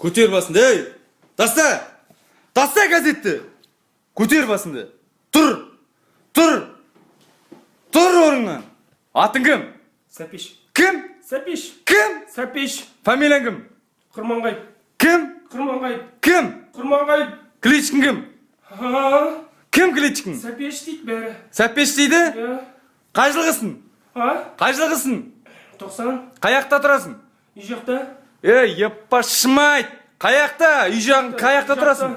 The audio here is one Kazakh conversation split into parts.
Көтер басыңды, ей! Таста! Таста газетті! Көтер басыңды! Тұр! Тұр! Тұр орныңнан! Атың кім? Сәпеш. Кім? Сәпеш. Кім? Сәпеш. Фамилияң кім? Құрманғайып. Кім? Құрманғайып. Кім? Құрманғайып. Кличкің кім? Ха? Кім кличкің? Сәпеш дейді бәрі. Сәпеш дейді? Иә. Қай жылғысың? А? Қай жылғысың? 90. Қай жақта тұрасың? Үй жақта. Ей, еппашмайт! Қай жақта? Үй жағың қай жақта тұрасың?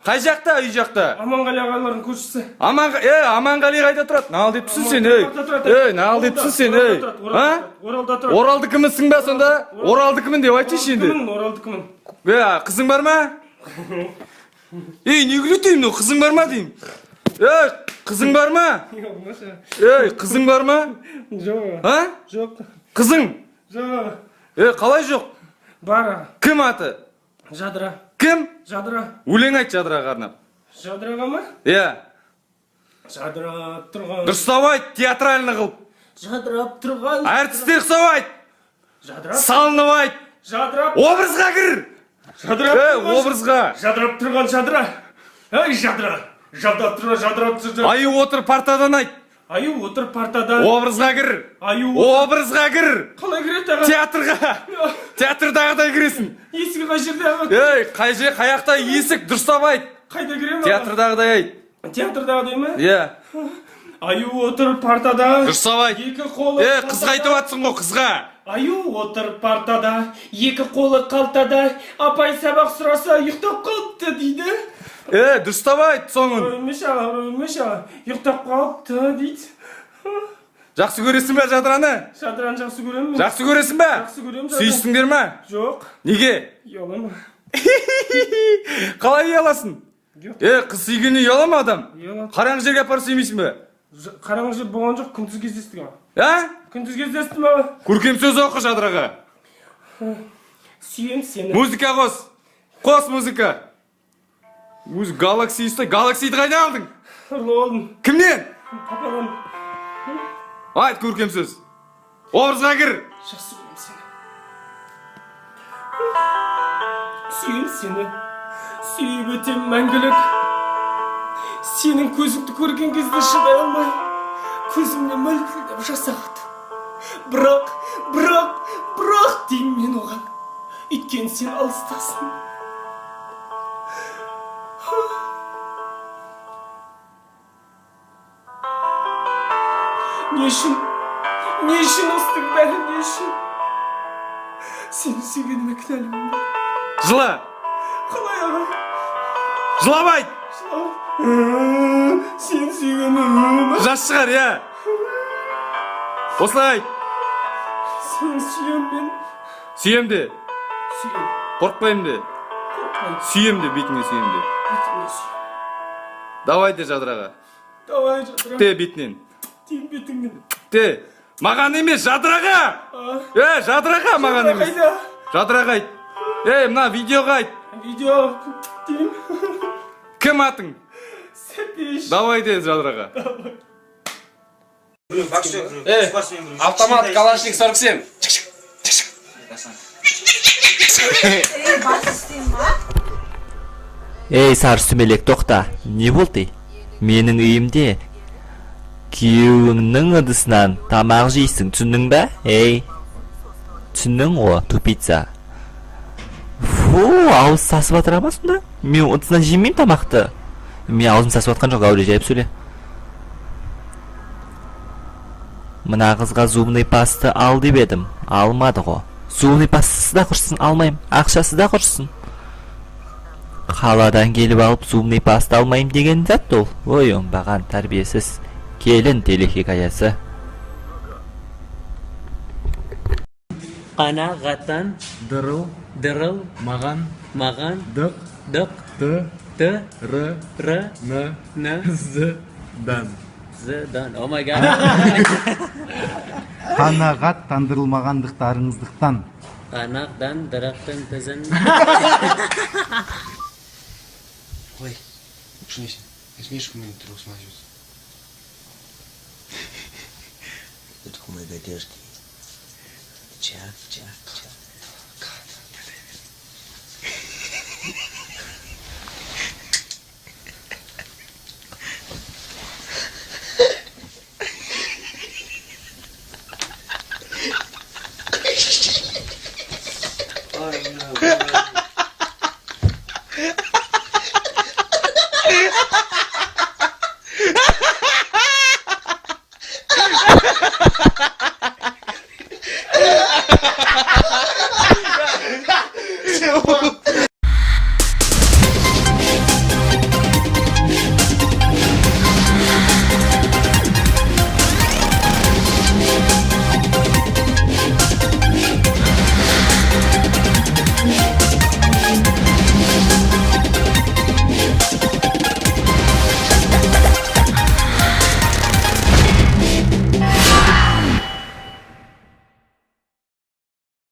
Қай жақта үй жақта? Аманғали ағалардың көршісі. Аман, ей, Аманғали қайда тұрады? Нал деп түсін сен, ей. Оралда тұрады. Ей, нал деп түсін сен, ей. Оралда А? тұрады. Оралда тұрады. Оралдікімісің ба сонда? Оралдікімін деп айтшы енді. Оралдікімін, оралдікімін. Е, қызың бар ма? Ей, не күледі деймін, қызың бар ма деймін. Ей, қызың бар ма? Ей, қызың бар ма? Жоқ. А? Жоқ. Қызың? Жоқ. Е, қалай жоқ? Бар аға. Кім аты? Жадыра. Кім? Жадыра. Өлең айт Жадыраға арнап. Жадыраға ма? Иә. Жадырап тұрған. Дұрыстап айт, театральный қылып. Жадырап тұрған. Әртістер ұқсап айт. Жадырап. Салынып айт. Жадырап. Образға кір. Жадырап. Е, тұрған- образға. Жадырап тұрған жадыра. Ей, жадыра. Жадырап тұрған, жадырап тұрған. Аю отыр партадан айт. Аю отыр партадан. Образға кір. Аю. Образға кір. Қалай кіреді аға? Театрға. Театрдағыдай кіресің. Есігі қай жерде аға? Ей, қай жер, қай жақта есік, дұрыстап айт. Қайда кіремін аға? Театрдағыдай айт. Театрдағыдай ма? Иә. Аю отыр партада. Дұрыстап айт. Екі қолы Е, қызға айтып қалтада. жатсың ғой, қызға. Аю отыр партада, екі қолы қалтада. Апай сабақ сұраса ұйықтап қалыпты дейді. Е, дұрыстап айт соңын. Өлмеш аға, өлмеш аға, ұйықтап қалыпты дейді. Жақсы көресің бе Жадыраны? Жадыраны жақсы көремін мен. Жақсы көресің бе? Жақсы көремін Жадыраны. Сүйістіңдер ме? Жоқ, Неге? ұяламын. Қалай ұяласың? Жоқ. Е, қыз сүйгеннен ұяла ма адам? Ұялады. Қараңғы жерге апарып сүймейсің бе? Қараңғы жер болған жоқ, күндіз кездестік аға. А? Күндіз кездестім аға. Көркем сөз оқы Жадыраға. Сүйем сені. Музыка қос. Қос музыка. Өз Галакси ұста. Галаксиді қайдан алдың? Ұрлап алдым. Кімнен? Пападан. Айт көркем сөз. Образға кір. Жақсы көремін сені. Сүйем сені. Сүйіп өтем мәңгілік. Сенің көзіңді көрген кезде шыдай алмай, көзімнен мөлтілдеп жас ағады. Бірақ, бірақ, бірақ деймін мен оған. Өйткені сен алыстасың. Не үшін? Не үшін осының бәрі, не үшін? Сені сүйгеніме кінәлімін бе? Жыла. Қалай аға? Жылап айт. Жылап. Сені сүйгеніме. Жас шығар, иә. Осылай айт. Сені сүйем мен. Сүйем де. Сүйем. Қорықпаймын де. Қорықпаймын. Сүйем де, бетіңе сүйем де. Бетіңе сүйем. Давай де Жадыраға. Давай, Жадыра. Те бетінен. Тиім бетіңнен. Те. Маған емес, Жадыраға. А? Е, Жадыраға маған емес. Қайда? Жадыраға айт. Ей, мына видеоға айт. Видео. Тиім. Кім атың? Сәпеш. Давай де Жадыраға. Автомат Калашник 47. Ей, сары сүмелек, тоқта. Не болды? Менің үйімде күйеуіңнің ыдысынан тамақ жейсің, түсіндің бе? Ей, түсіндің ғой, тупица. Фу, ауыз сасып жатыр ма сонда? Мен ыдысынан жемеймін тамақты. Мен аузым сасып жатқан жоқ, әуре жайып сөйле. Мына қызға зубный пасты ал деп едім, алмады ғой. Зубный пастасы да құрсын, алмаймын, ақшасы да құрсын. Қаладан келіп алып зубный паста алмаймын деген зат ол. Ой, оңбаған тәрбиесіз келін телехикаясы. Қанағаттан Дырыл дырыл маған маған дық дық т т р р н н з дан. з дан. Oh my god. Қанағаттандырылмағандықтарыңыздықтан. Қанағдан дарақтың тізін. Ой, что Смешку мне смазывается. Тут много одежды есть. Ча, ча, ча.